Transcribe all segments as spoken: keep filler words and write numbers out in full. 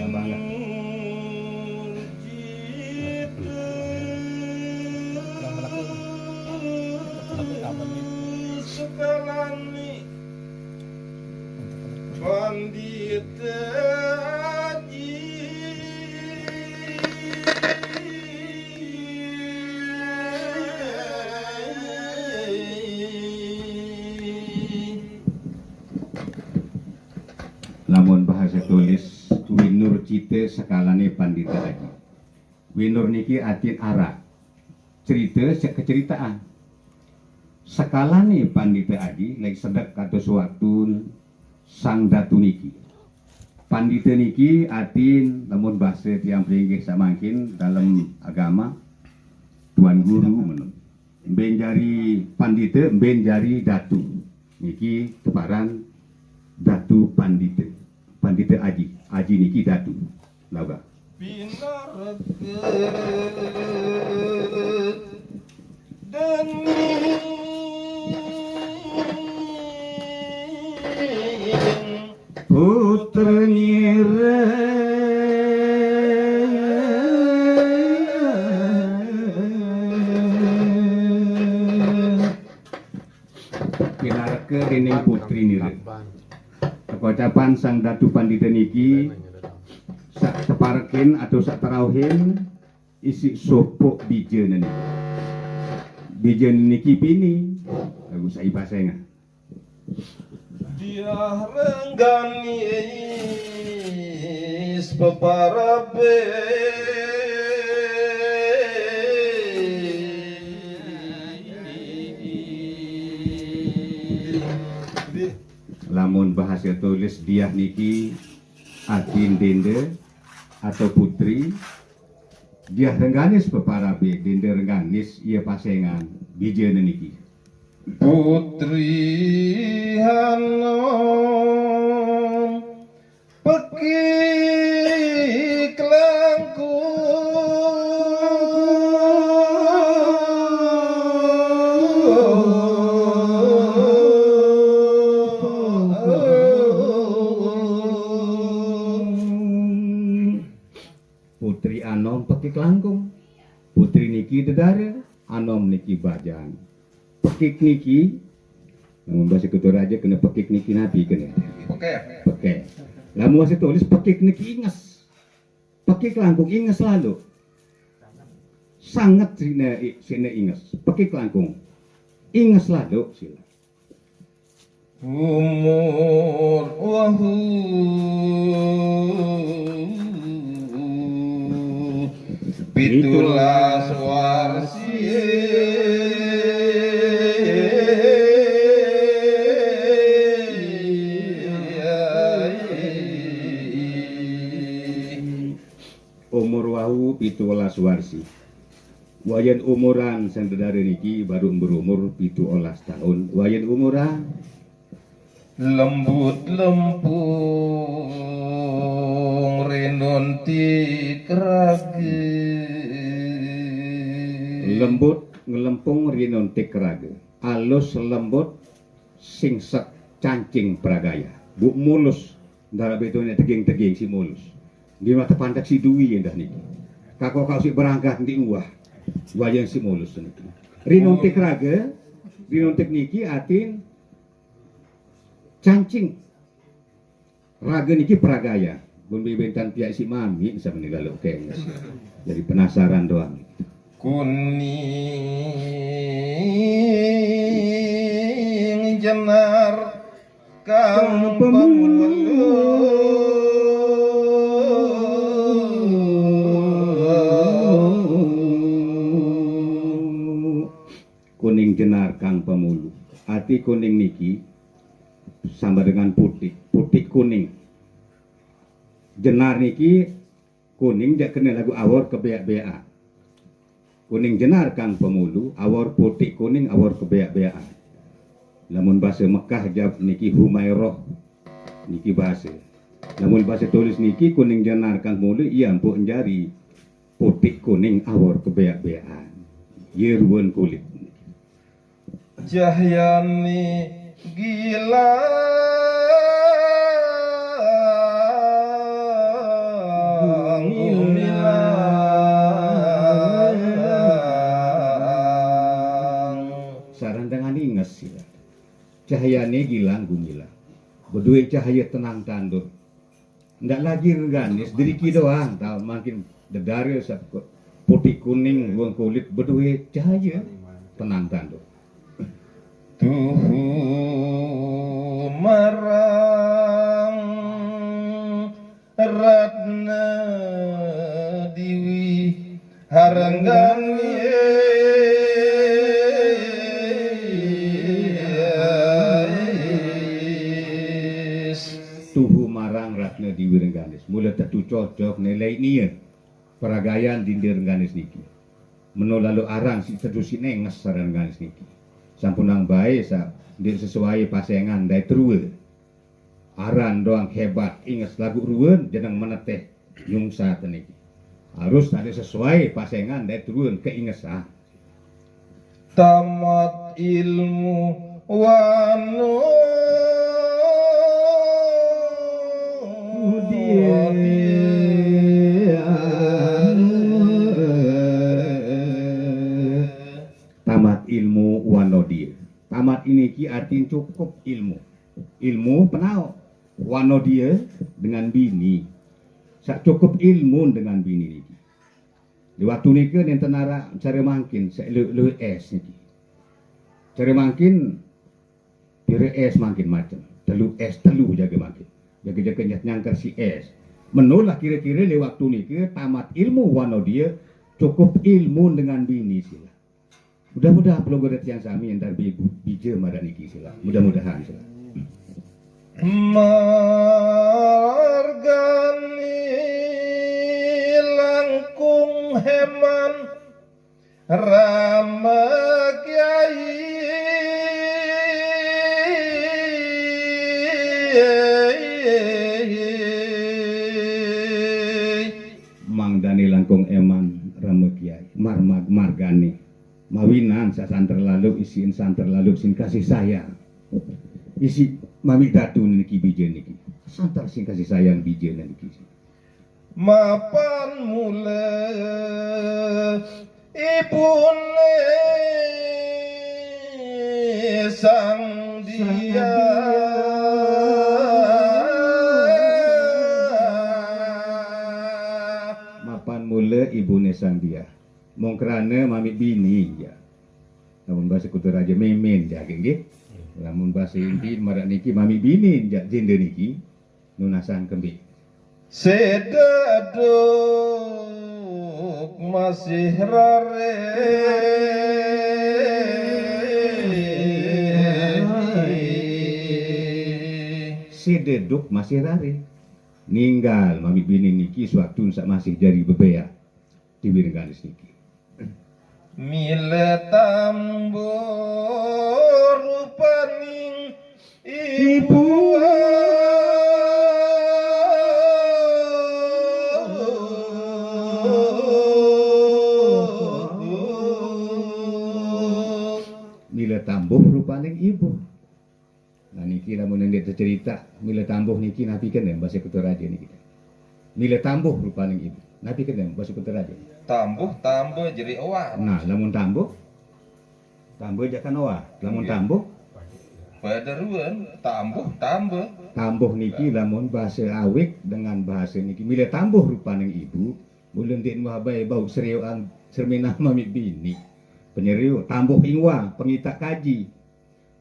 Banget. Pandita Aji. Lamun bahasa tulis, winur cita sakalane Pandita Aji. Winur niki atin arah. Cerita sakaceritaan. Sakalane Pandita Aji, lagi sedek kados waktu Sang Datu niki. Pandita niki atin, lamun bahasa tiang pringgih samangkin dalam agama, tuan guru menun. Mben jari pandita, mben jari datu. Niki teparan Datu Pandita. Pandita Aji. Aji niki datu. Laga. Pinarka dening putra nira. Pinarka dening putri nira. Kakocapan Sang Datu Pandita niki sak teparekin atau sak terauhin isi sopok bijana niki. Bijana niki pini lagu sai pasengan. Diah rengganis peparabe. Lamun bahasa tulis diah niki atin dende atau putri, diah rengganis peparabe, dende rengganis iya pasengan bijana niki. Putri Hanom pekik langkung. Putri Anom pekik langkung. Putri niki dedara, Anom niki bajang. Pekik niki, lamun bahasa Kuta Raja kena pekik niki napi kena. Pekek. Pekek. Lamun bahasa tulis pekik niki inges. Pekik langkung inges lalu. Sangat sine, sine inges. Pekik langkung inges lalu sila. Umur wahu pitulas warsi. Umur wahu pitulas warsi. Wayan umuran sang dedare niki baru berumur pitulas tahun. Wayan umuran. Lembut lempung rinuntik raga. Lembut ngelempung rinuntik raga. Alus lembut singset cancing pragaya. Bu mulus, ndara betone teging-teging si mulus. Di mata pandak si dui endah niki. Kako kau si berangkat di uah. Wayan si mulus niki. Rinuntik raga, rinuntik niki atin cancing. Raga niki pragaya. Bun bibentan pihak si mami sama ni lalu kenges. Jadi penasaran doang. Kuning jenar kang pemulu. Kuning jenar kang pemulu. Ati kuning niki sama dengan putih, putih kuning. Jenar niki kuning jak kena lagu awor kebeak-beakan. Kuning jenar kang pemulu, awor putih kuning, awor kebeak-beakan. Lamun bahasa Mekah jab niki Humairah, niki bahasa. Lamun bahasa tulis niki kuning jenar kang pemulu, iya empuk jari putih kuning awor kebeak-beakan. Iya ruan kulit. Cahyani gila. Sarentengan inges sila. Cahyané gilang gumilang. Bedué cahya tenang tandur. Ndak lagi rengganis, driki doang, tau mangkin dedara sab-, putih kuning, lueng kulit, bedué cahaya tenang tandur. Tuhu marang Ratna Diwi Harengganis. Tuhu marang Ratna Diwi Rengganis. Mula tetu cocok nilai nia. Peragayan dinda Rengganis niki. Meno lalu arang si tetu si nenges aran Rengganis niki. Sampunang baé sa ndik sesuai pasengan dai terua. Aran doang hebat, inges lagu ruan, jeneng meneteh nyungsat niki. Harus ada sesuai pasengan dai terua keingesan. Tamat ilmu wano Tamat ilmu wano dia. Tamat ini ki artin cukup ilmu. Ilmu penau. Wano dia dengan bini. Sak cukup ilmu dengan bini niki. Di waktu nika nenten arak cara mangkin, sek lu, lu es niki. Cara mangkin, pira es mangkin macem. Telu es, telu jaga mangkin. Jaga-jaga nyat nyangker si es. Menolah kira-kira di waktu nika tamat ilmu wano dia, cukup ilmu dengan bini sila. Mudah-mudahan pelungguh tiang sami entar bi-, bija marang niki sila. Mudah-mudahan sila. Margani langkung heman Rama Kiai. Mangdani langkung eman Rama Kiai. Mar-, mar-, margani. Mawinan sasanter lalu, isiin santer lalu, sin kasih sayang. Isi mami datu niki bija niki. Santer sin kasih sayang bija niki. Mapan mula ibune Sang Dia. Mapan mula ibune Sang Dia. Mung krana mami bini, ya. Lamun bahasa Kuta Raja, mimin, ya, nggih. Lamun bahasa inti, marang niki, mami bini, ya, janda niki. Nunasan kembi. Sededuk masih rare. Sededuk masih rare. Ninggal mami bini niki sewaktu sak masih jari bebea. Diwirengganis niki. Mila tambuh rupaning ibu. Mila tambuh rupaning ibu. Nah, niki lamun ndeq tecerita, mila tambuh niki napi kene base Kuta Raja niki. Mila tambuh rupaning ibu. Napi kene base Kuta Raja? Tambuh, tambuh, jeri oan. Nah, lamun tambuh, tambuh jaq kan oan. Lamun tambuh? Pade ruen, tambuh, tambuh. Tambuh niki lamun bahasa awik dengan bahasa niki, mila tambuh rupaning ibu, mula ndeq nuah bae bau serioan serminah mamiq bini. Penyeriu, tambuh ingwang, pengitak kaji.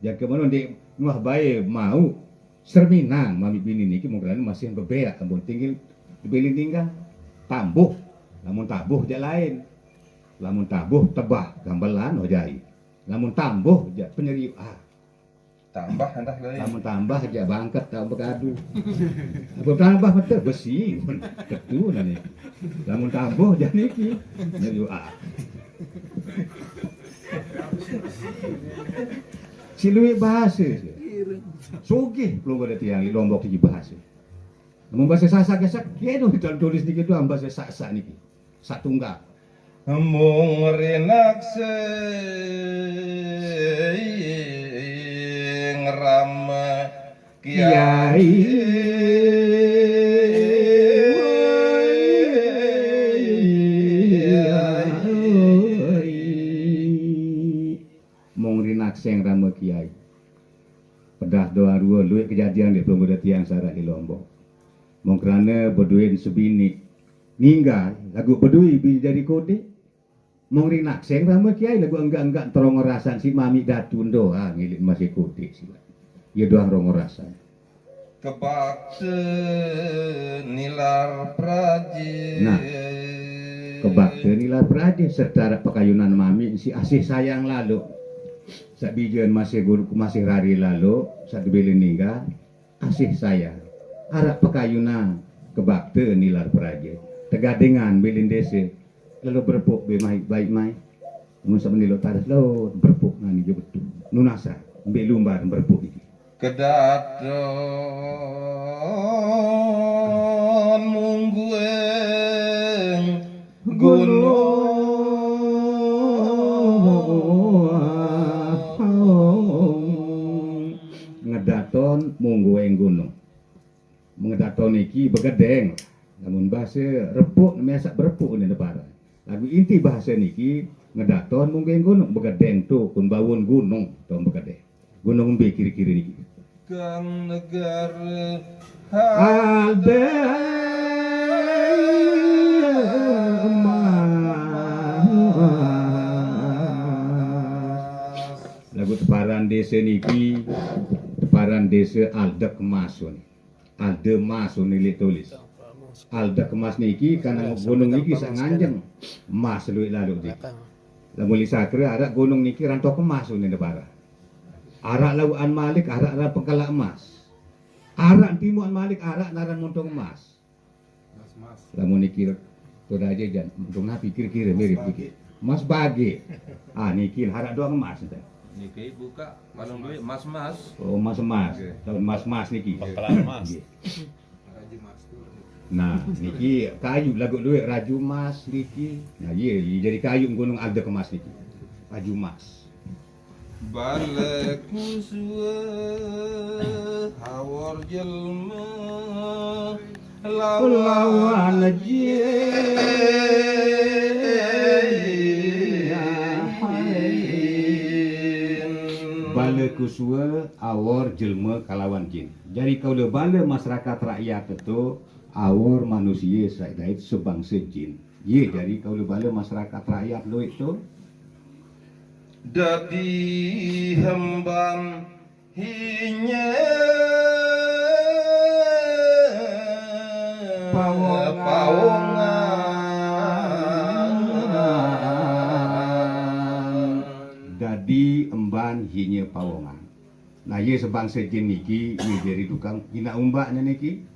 Jangke meno ndeq nuah bae mauq serminang mamiq bini niki, mung kerane masih bebeak, ampun tinggil tebelin ninggal. Tambuh, lamun tabuh jaq lain. Lamun tabuh tebah, gambelan ojai. Lamun tambuh jaq penyeriu, ah. Tambah endah lain. Lamun tambah jaq bangket tau begadu. Ampun tambah betul besi. Ketu nane. Lamun tambuh jaq niki. Penyeriu, ah. Si lueq bahase. Sugih pelungguh tiang leq Lombok segi bahase. Mun bahase Sasak gesek, kenu tulis niki doang bahase Sasak niki. Satunggal. Mung rinakse ngrama Kiai. Kiai. Dua luwih kejadian di pelungguh tiang sara di Lombok. Mung krana beduin sebinik ninggal, lagu bedui bi jadi kodik. Mung ring nakseng rama kiai lagu enggak-enggak terong rasan si mami datu endo, ha, ngilit masih kodik sila. Ia doang rong rasan. Kebakta nilar praja. Nah, kebakta nilar praja serta arak pakayunan mami si asih sayang lalu. Sat bijan masih guru, masih rari lalu, sat dibeli ninggal, asih sayang. Arak pakayunan kebakta nilar praja. Tegadingan bilin desa, lalu berpuk be mai, baik mai. Mun sat menilo taras lo berpuk ngani je betul. Nunasa, ambil lumbar berpuk iki. Kedaton mungguing gunung. Ngedaton mungguing gunung. Ngedaton niki begedeng. Lamun bahasa repuk, mesak berepuk ni depara. Lagu inti bahasa niki ngedaton mungguing gunung, begedeng tu kun bawun gunung, tu begedeng. Gunung embe kira-kira niki. Kang negara ada emas. Lagu teparan desa niki, teparan desa Aldek Emas ni. Alde Emas ni lik tulis. Aldek Emas niki kanang gunung niki sak nganjeng. Emas luwih lalu di. Lamun li Sakra arak gunung niki Rantok Emas ni depara. Arak lauan Malik, arak ran pengkelak emas. Arak timuan Malik, arak naran Montong Emas. Lamun niki to aja jan, Montong napi kira-kira mirip niki. Emas bagi. Ah, niki arak doang emas ente. Niki buka, kalau duit emas-emas. Oh, emas-emas. Iya. Tahun emas-emas niki. Pengkelak emas. Nggih. Nah, niki kayu lagu duit raju emas niki. Nah, iya, iya jadi kayu gunung Aldek Emas niki. Raju emas. Bala kusua awor jelma lawan jin. Bala kusua awor jelma kalawan jin. Jari kaula bala masyarakat rakyat tetu awor manusia saidait sebangsa jin. Ye jari kaula bala masyarakat rakyat luwih tu. Dadi hemban hinya pawongan. Pawongan. Dadi emban hinya pawongan. Nah, ye sebangsa jin niki, ye jari tukang ina umbaknya niki.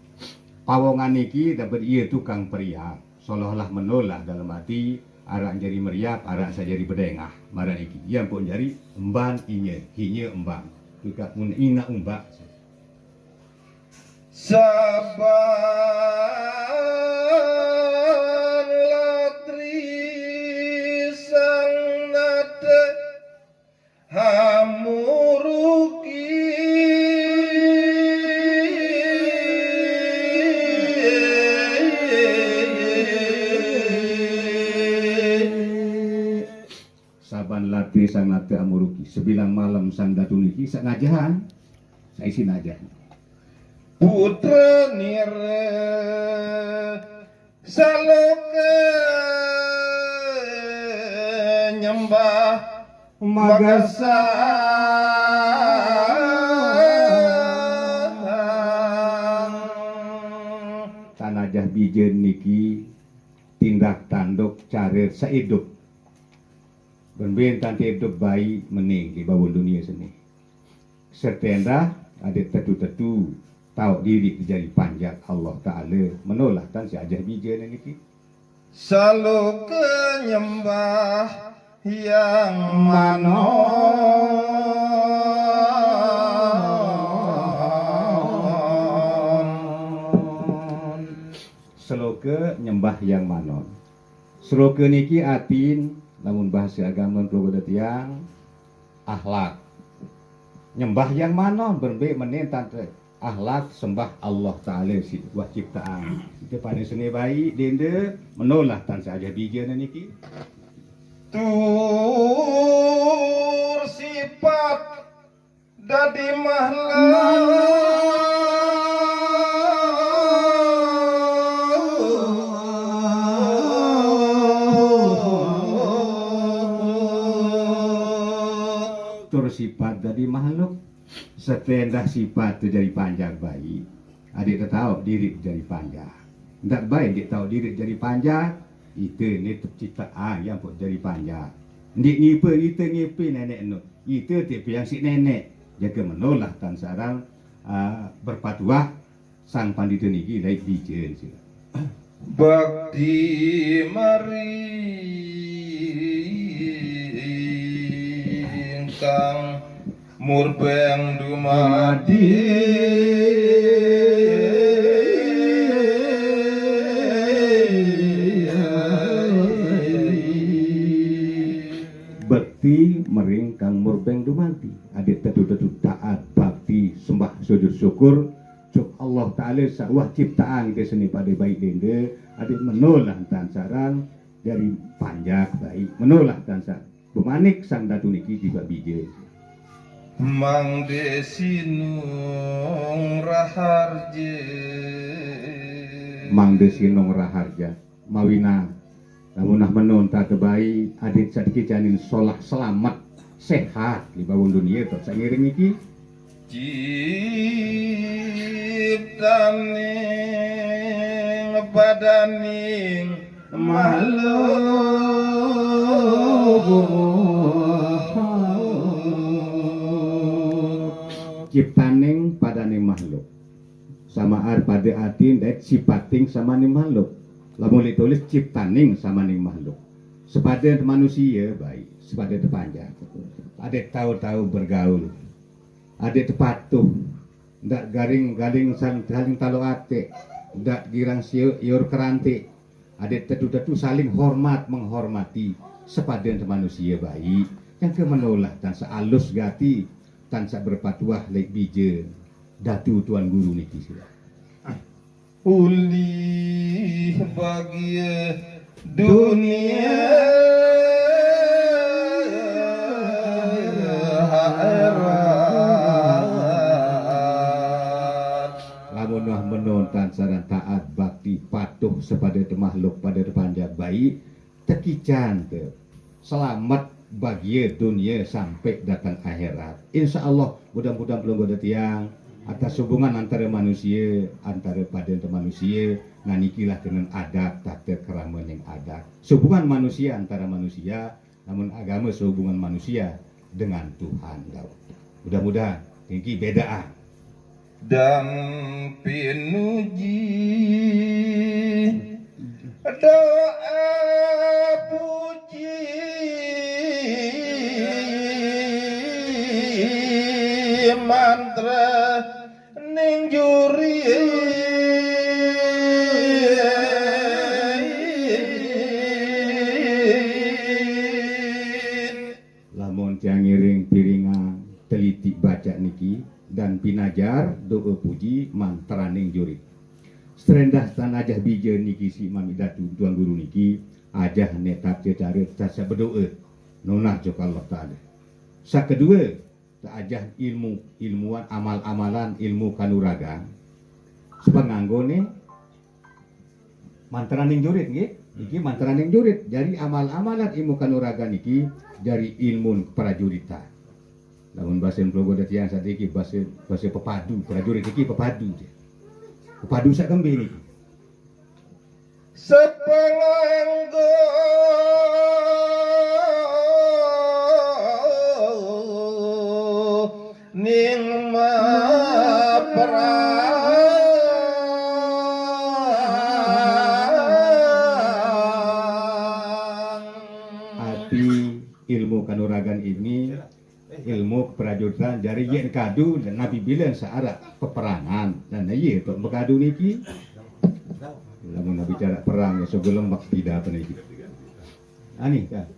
Pawongan niki dapat ye tukang periak. Seolah-olah menolah dalam hati, arak jari meriap, arak sat jari bedengah. Marah niki. Ye ampun jari emban inya, hinya emban. Tukang mun ina umbak. Saban latri sang nate hamuruki. Saban latri sang nate amuruki. Sebilang malam sang datu niki sak ngajahan. Saisi najah. Putra nira saloka nyembah magasang. Tan najah bijan niki tindak tanduk cara saidup. Bemben tan idup baik mening di bawah dunia seni. Serta endah ada tetu-tetu tau diri dijari panjat Allah Ta'ala menolah tan si ajah bija niki. Saloka nyembah yang manon. Seloka nyembah yang manon. Seloka niki atin, lamun bahasa agama keluarga tiang, akhlak. Nyembah yang manon, berembe menen tante akhlak sembah Allah Ta'ala si buah ciptaan. Kita pada seni baik, denda, menolah tan saja bija niki. Tur sifat Dadi makhluk. Tur sipat dadi makhluk. Saté éndah sipat tu jari panjak baé. Adik tau diri jari panjak. Ndak baé ndik tau diri jari panjak. Ité né ciptaan yang pok jari panjak. Ndik ngipe ité ngipe nénék nu. Ité té pian si nénék. Jaga menolah tan sarang, ah, berpatuah sang pandita niki laik dija. Bakti maring kang murbeng dumadi. Bekti mering kang murbeng dumadi. Adik tetu-tetu taat, bakti, sembah, sujud syukur, cuk Allah Ta'ala sawah ciptaan kita seni pada baik denda, adik menolah tan sarang dari panjak baik, menolah tan sarang. Bemanik sang datu niki tiba bija. Mang Desinung Raharja. Mang Desinung Raharja. Mawina, lamun nah menun tata bayi, adit sadiki janin solah selamat, sehat, di bawah dunia, tot sangiring niki. Ciptaning padaning makhluk. Ciptaning padaning makhluk. Samaar pada ati ndait sipating samaning makhluk. Lamun ditulis ciptaning samaning makhluk. Sepada manusia baik, sepada tepanjang. Ada tahu-tahu bergaul. Ada tepatuh. Ndak garing-garing saling, saling talo ate. Ndak girang siur iur keranti. Ada tetu-tetu saling hormat menghormati. Sepada manusia baik. Yang ke menolah tan sealus gati, tan sak berpatuah laik bija. Datu Tuan Guru niki sila. Ulih bagia dunia akhirat. Lamun wah menontan sareng taat bakti patuh sepada te makhluk pada te panjak baik, tekican te selamat bagia dunia sampai datang akhirat. Insya Allah, mudah-mudahan pelungguh datiang atas hubungan antara manusia, antara pada te manusia, nah nikilah kenen adat tata kerama yang adat. Sehubungan manusia antara manusia, namun agama sehubungan manusia dengan Tuhan. Mudah-mudahan tinggi bedaan. Dan pinuji doa puji mantra ning juri. Lamun tiang ngiring piringan, teliti baca niki, dan pinajar doa puji mantraning jurit. Serendah tan ajah bija niki si mami datu tuan guru niki, ajah netap cecara tasa berdoa. Nunah jok Allah Ta'ala. Sakedua, tak ajah ilmu, ilmuwan amal-amalan, ilmu kanuragan. Sepenganggone mantraning jurit nggih. Niki mantraning jurit. Jari amal-amalan ilmu kanuragan niki jari ilmu keprajuritan. Lamun basa pelungguh datiang sadiki basa, basa pepadu, prajurit niki pepadu. Pepadu sak kembe niki. Sepenganggo ning maperang. Ati ilmu kanuragan ini, ilmu keprajuritan, jari yen kadu dan nabi bilen searah peperangan dan iya untuk mekadu niki. Lamun nabi cara perang ya sebelum bak tidak apa niki. Ani kan.